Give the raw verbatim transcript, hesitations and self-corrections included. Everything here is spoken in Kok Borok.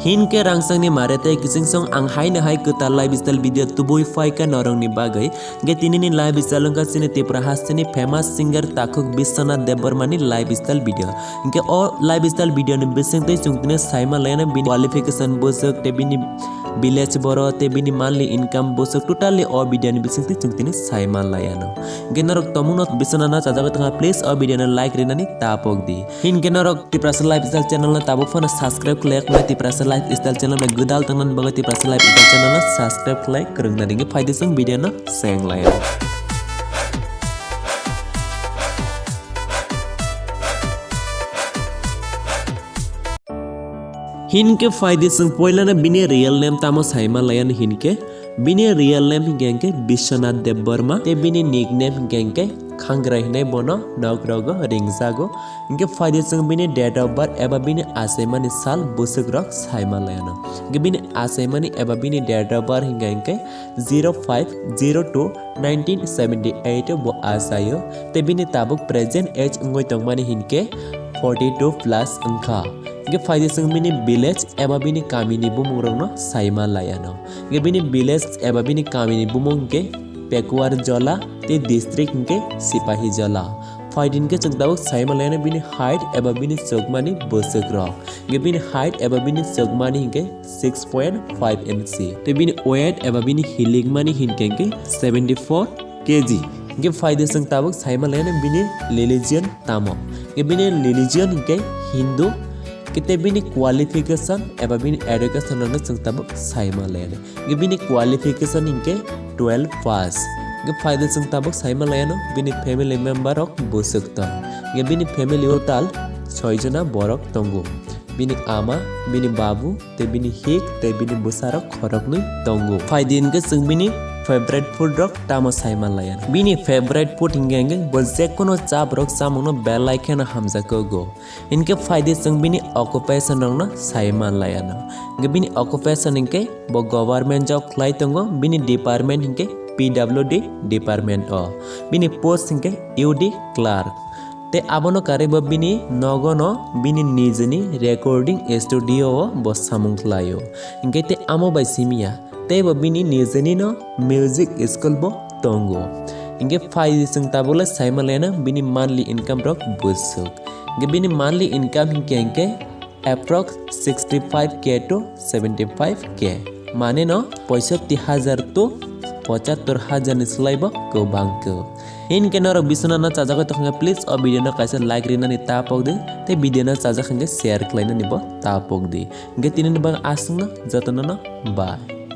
Hinkhe rangchakni mare tei kichingsong ang haino hai kwtal lifestyle video tubui phaikha norokni bagwi. Hinkhe tinini lifestyle wngkha chini Tripura hasteni famous singer takhuk Biswanath Debbarmani lifestyle video. Hinkhe o lifestyle video ni bisingtwi chwng tini saima laina bini qualification bwswk tei bini village boro tei bini monthly income bwswk totally o video ni bisingtwi chwng tini saima laiano. Hinkhe norok tongmungno Biswanathno chajagwi tongkha, please o video no like rinani tapok di. Hinkhe norok Tiprasa Lifestyle channel no tabuk phano subscribe khlai yakmai, Tiprasa Lifestyle channel bai gwdal tongnani bagwi Tiprasa Lifestyle channel no subscribe khlai kwrwngna ringwi phaidi chwng video no seng lai. Hinkhe phaidi chwng poilano bini real name tamo saima laiano hinkhe. Bini real name hinkhe hinkhe Biswanath Debbarma, tei bini nickname hinkhe hinkhe Khangrai hinwi bono nok rogo ringjago. Hinkhe phaidi chwng bini date of birth eba bini achaimani sal bwswk rok saima laiano. Hinkhe bini achaimani eba bini date of birth hinkhe hinkhe zero five zero two nineteen seventy eight bo achaio, tei bini tabuk present age wngwi tongmani hinkhe forty two plus wngkha. Hinkhe phaidi chwng bini village eba bini kamini bumungrokno saima laiano. Hinkhe bini village eba bini kamini bumung hinkhe Pekuar Jola tei district hinkhe Sipahi Jola. Phaidi hinkhe chwng tabuk saima laiano bini height eba bini chwkmani bwswk rok. Hinkhe bini height eba bini chwkmani hinkhe six point five inch. Tei bini weight eba bini hilikmani hinkhe hinkhe seventy four K G. Hinkhe phaidi chwng tabuk saima laiano bini religion tamo. Hinkhe bini religion hinkhe Hindu. Hinkhe tei bini qualification eba bini education rokno chwng tabuk saima laiano. Hinkhe bini qualification hinkhe twelve pass. Hinkhe phaidi chwng tabuk saima laiano bini family member rok bwswk tong. Hinkhe bini family o total soi jona borok tongo. Bini ama, bini babu, tei bini hik, tei bini bwsarok khoroknwi tongo. Phaidi hinkhe chwng bini favorite food rok tamo saima laiano. Bini favorite food hinkhe hinkhe bo jekono chabrok chamungno belai kheno hamjakgo. Hinkhe phaidi chwng bini occupation rokno saima laiano. Hinkhe bini occupation hinkhe bo government job khlai tongo, bini department hinkhe P W D department o. Bini post hinkhe U D clerk. Tei abono karwi bo bini nogono bini nijini recording studio o bo samung khlaio. Hinkhe tei amo bai simiya, tei bo bini nijini no music school bo tongo. Hinkhe phaidi chwng tabukle saima laiano bini monthly income rok bwswk. Hinkhe bini monthly income hinkhe hinkhe approx sixty five K to seventy five K. Mane no poisotti hajar to pochattor hajar ni slai bo kwbang khe. Hinkhe norok Biswanathno chajagwi tongkha, please o video no kaisa like rinani tapok di, tei video no chajak hinkhe share khlainani bo tapok di. Hinkhe tinini bagwi aswkno jotono no bye.